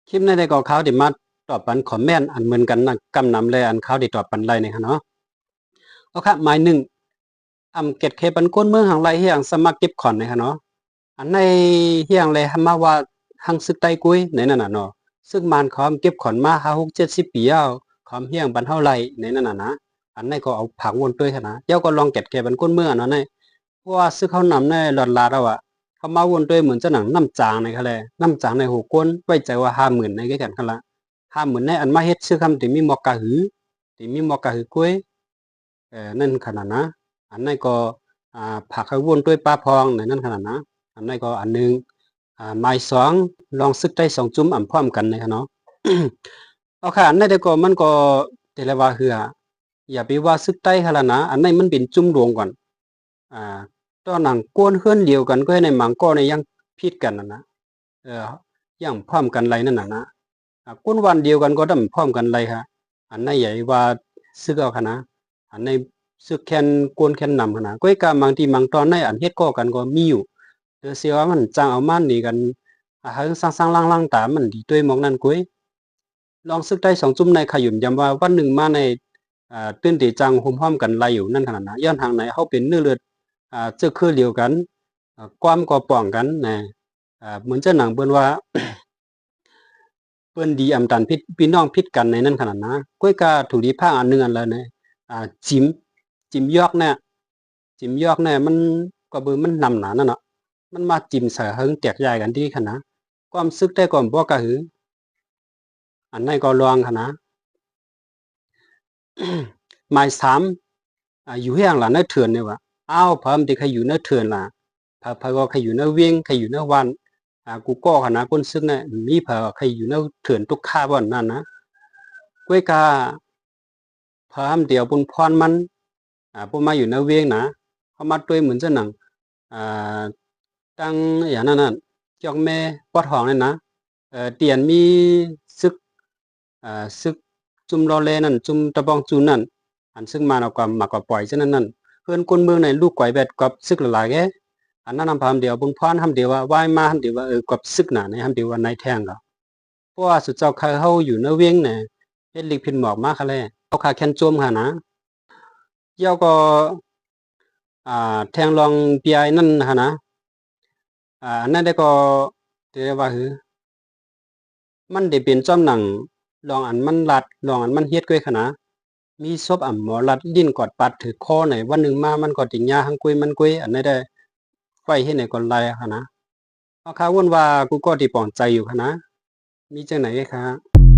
ຄລິບໃນໃດກໍຂ່າວທີ່ມາຕອບປັນຄອມເມັນອັນເໝືອນກັນນະ ກຳນຳແລ ອັນຂ່າວທີ່ຕອບປັນໄລ່ນີ້ຫັ້ນເນາະ. ເອົາຄະ ໝາຍໜຶ່ງ ອຳເກັດແຄປັນຄົນເມືອງຫັ້ນໄລ່ຮຽງສະໝັກເກັບຂອນນີ້ຫັ້ນເນາະ. ອັນໃນຮຽງແລມາວ່າທັງຊຶກໄຕ້ກຸ້ຍໃນນັ້ນນະເນາະ. ຊຶກມານເຂົາເກັບຂອນມາຫ້າ ຫົກ ເຈັດສິບປີແລ້ວ ເຂົາຮຽງບັນເຮົາໄລ່ໃນນັ້ນນະນະ. ອັນໃນກໍເອົາຝາກວົນຕົວຫັ້ນນະ. ດຽວກໍລອງເກັດແຄປັນຄົນເມືອງອັນນັ້ນ ເພາະວ່າຊຶກເຮົານຳໃນຫຼອດລາດເອົາອະ ເຂົາມາວົນຕົວເໝືອນຈະໜັງນ້ຳຈາງໃນຄະແລ ນ້ຳຈາງໃນຫົວຄົນໄວ້ໃຈວ່າຫ້າໝື່ນໃນຄືກັນຫັ້ນລະ. ຫ້າໝື່ນໃນອັນມາເຮັດຊຶກຫັ້ນ ທີ່ມີໝອກກະຫື ທີ່ມີໝອກກະຫືກວຍ ເອີ ນັ້ນຂະໜາດນະ. ອັນໃນກໍ ອ່າ ຝາກໃຫ້ວົນຕົວປາພອງໃນນັ້ນຂະໜາດນະ. ອັນໃນກໍອັນໜຶ່ງ. ອ່າ ໝາຍສອງ ລອງຊຶກໄຕ້ສອງຈຸ້ມອຳພ້ອມກັນໃນຂະເນາະ. ເອົາຄະ ອັນໃນແຕ່ກໍມັນກໍແຕ່ລະວ່າເຮືອ ຢ່າໄປວ່າຊຶກໄຕ້ຫັ້ນລະນະ. ອັນໃນມັນເປັນຈຸ້ມລວງກ່ອນ. ອ່າ ຕອນນັ້ນຄົນເຮືອນດຽວກັນກໍໃນມັງກໍໃນຍັງຜິດກັນຫັ້ນນະ ເອີ ຍັງພ້ອມກັນໄລ່ນັ້ນນະນະ. ອ່າ ຄົນບ້ານດຽວກັນກໍຕ້ອງພ້ອມກັນໄລ່ຫະ. ອັນໃນໃຫຍ່ວ່າຊຶກເອົາຄະນະ ອັນໃນຊຶກແຄນ ຄົນແຄນນຳຫັ້ນນະ. ກ້ອຍກະບາງທີບາງຕອນໃນອັນເຮັດກໍກັນກໍມີຢູ່ ເຫຼືອເສຍວ່າມັນຈັ່ງເອົາມາໜີກັນ ອາ ຫາເຮິງສ້າງໆລ້າງໆຕາ ມັນດີຕົວໝອກນັ້ນກວຍ. ລອງຊຶກໄຕ້ສອງຈຸ້ມໃນຂະຫຍຸມຢຳວ່າວັນໜຶ່ງມາໃນ ອ່າ ຕື່ນເຕຈັ່ງໂຮມພ້ອມກັນໄລ່ຢູ່ນັ້ນຂະໜາດນະ. ຍ້ອນຫາງໃນເຮົາເປັນເນື້ອເລືອດ ອ່າ ເຊື້ອເຄືອດຽວກັນ ອ່າ ຄວາມກໍປ້ອງກັນນະ. ອ່າ ເໝືອນຈະໜັງເພິ່ນວ່າ ເພິ່ນດີອຳຕານຜິດ ພີ່ນ້ອງຜິດກັນໃນນັ້ນຂະໜາດນະ. ກ້ອຍກະຖືກດີພາກອັນໜຶ່ງອັນລະນະ ອ່າ ຈິມ ຈິມຢອກນະ ຈິມຢອກນະ ມັນກໍເບິ່ງມັນນຳໜານະເນາະ ມັນມາຈິມໃສ່ເຮີງແຕກຢາຍກັນດີຂະນະ. ຄວາມຊຶກແທ້ກໍບໍ່ກະຫື ອັນໃນກໍລອງຂະນະ. ໝາຍສາມ ອ່າ ຢູ່ແຫ່ງລະໃນເຖື່ອນນີ້ວ່າ ອ້າວ ເພິ່ນທີ່ໃຄຢູ່ໃນເຖື່ອນລະ ເພິ່ນ ເພິ່ນກໍໃຄຢູ່ໃນວຽງ ໃຄຢູ່ໃນວັນ ອ່າ ກູກໍຂະນະ ຄົນຊຶກນະ ມີເພິ່ນໃຄຢູ່ໃນເຖື່ອນຕຸກຄາບ່ອນນັ້ນນະ. ກ້ອຍກະ ພາມດຽວບຸນພອນມັນ ອ່າ ບໍ່ມາຢູ່ໃນວຽງນະ ເຂົາມາຕົວຍເໝືອນຈະໜັງ ອ່າ ຕັ້ງຢ່າງນັ້ນນະ ຈອກແມ່ປອດຫ້ອງນັ້ນນະ ເອີ ຕຽນມີຊຶກ ອ່າ ຊຶກຈຸ້ມລໍແລນັ້ນ ຈຸ້ມຕະບອງຈູນນັ້ນ ອັນຊຶກມາເອົາກວ່າໝາກກວ່າປອຍຈະນັ້ນນັ້ນ ເຮືອນຄົນເມືອງໃນລູກກວາຍແບດກອບຊຶກຫຼາຍໆແກ. ອັນນັ້ນນຳພາມດຽວບຸນພອນ ຫຳດຽວວ່າວາຍມາ ຫຳດຽວວ່າ ເອີ ກອບຊຶກນະ ໃນຫຳດຽວວ່ານາຍແທງກໍ ເພາະວ່າສຸເຈົ້າໄຄເຮົາຢູ່ໃນວຽງນະ ເຮັດລິກຜິດໝອກມາຄະແລ ເຮົາຄາແຄນໂຈມຫັ້ນນະ. ແລ້ວກໍ ອ່າ ແທງລອງປີໄອນັ້ນຫັ້ນນະ ອ່າ ອັນນັ້ນໄດ້ກໍ ແຕ່ວ່າ ຄື ມັນໄດ້ເປັນຈ້ອມໜັງ ລອງອັນມັນລັດ ລອງອັນມັນເຮັດກ້ວຍຂະນະ. ມີສົບອຳໝໍລັດ ຫຼິ້ນກອດປັດຖືຄໍໃນ ວັນໜຶ່ງມາມັນກໍຕິງຍາທັງກ້ວຍມັນກ້ວຍ ອັນໃດໄດ້ໄປເຮັດໃນກໍໄລ່ຫັ້ນນະ. ເຮົາຄາວົນວ່າກູກໍຕິປອງໃຈຢູ່ຫັ້ນນະ ມີຈັ່ງໃດເອີຍຄະ?